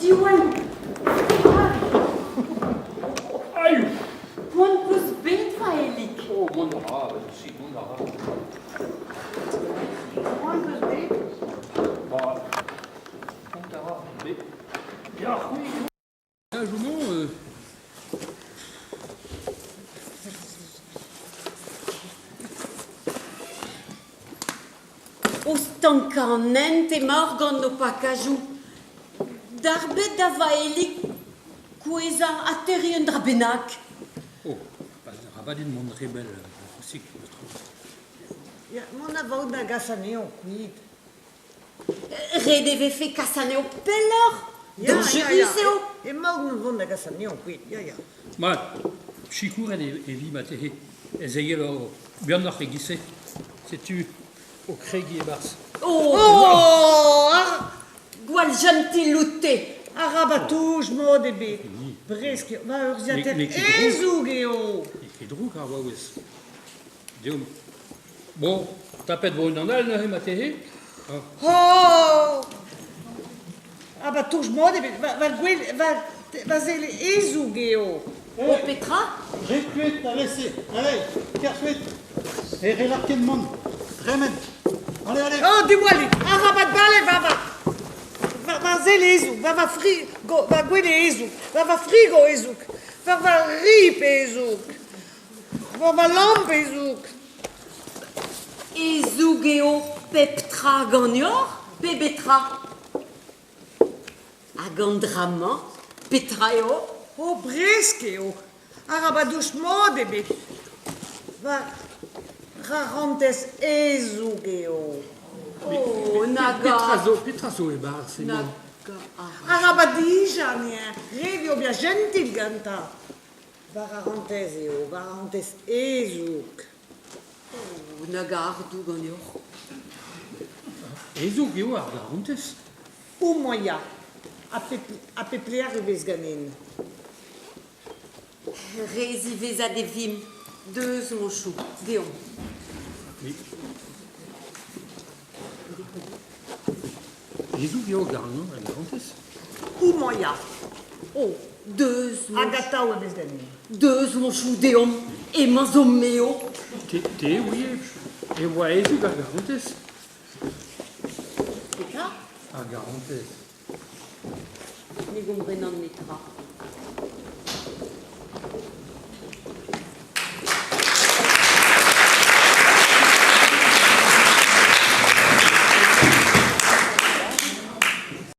Diwall! Poan 'peus bet, va Elig? Oh, mont a ra, si, mont a ra. Poan 'peus bet? Ba, mont a ra, bet. Ya, c'hwi eo. O stankañ an hent emaoc'h gant ho pakajoù. Darbet da Vaelig kouezhañ ha terriñ un dra bennak. Oh, arabat din mont re bell, Rousig. Ya, mont a vo da gas anezhañ kuit. Ret e vefe kas anezho pelloc'h. Dañjerus eo. Emaon o vont da gas anezhañ kuit, ya, ya. Mat, sikouret e vi marteze ez eil buanoc'h e-giz-se. Setu o kregiñ e-barzh. Oh, oh Gwall jentil out-te. Arabat touch mod ebet. Bresk eo. Va urzhiataer hezoug eo. N'eo ket drouk ar vaouez. Deomp. Bon, tapet vo unan all neuze marteze. Oh Arabat touch mod ebet. Va gwel, va, va sell hezoug eo. Oh, petra? Ret kuit alese. Allez, kerzh kuit. E relar ket mont. Tremen. Allez, allez. Oh, diwallit. Arabat bale, va, va. Va, va sell hezoug, va va fri, go, va gwele hezoug, va va frigo hezoug, va va rip hezoug, va va lamp hezoug. Hezoug eo pep tra ganeoc'h pe betra? Hag an dra-mañ, petra eo? Oh, bresk eo. Arabat douch mod ebet. Va rarantez hezoug eo. Oh, nag Petra zo, petra zo e-barzh emañ? Arabat dijañ, ret eo bezañ jentil gantañ. Va rarantez eo, va rarantez hezoug. Oh, nag a ardoù ganeoc'h. Hezoug eo ar garantez. Homañ ya, ha pep, ha pep lec'h e vez ganin. Re ziwezhat e vimp. Deus, Manchou, deomp. Hezoug eo ar garantez. Homañ ya. Oh, deus, Hag atav e vez ganin. Deus, Manchou, deomp. Emañ zo meo. Te, te oui, e oa hezoug ar garantez. Petra? Ar garantez. Ne gomprenan netra.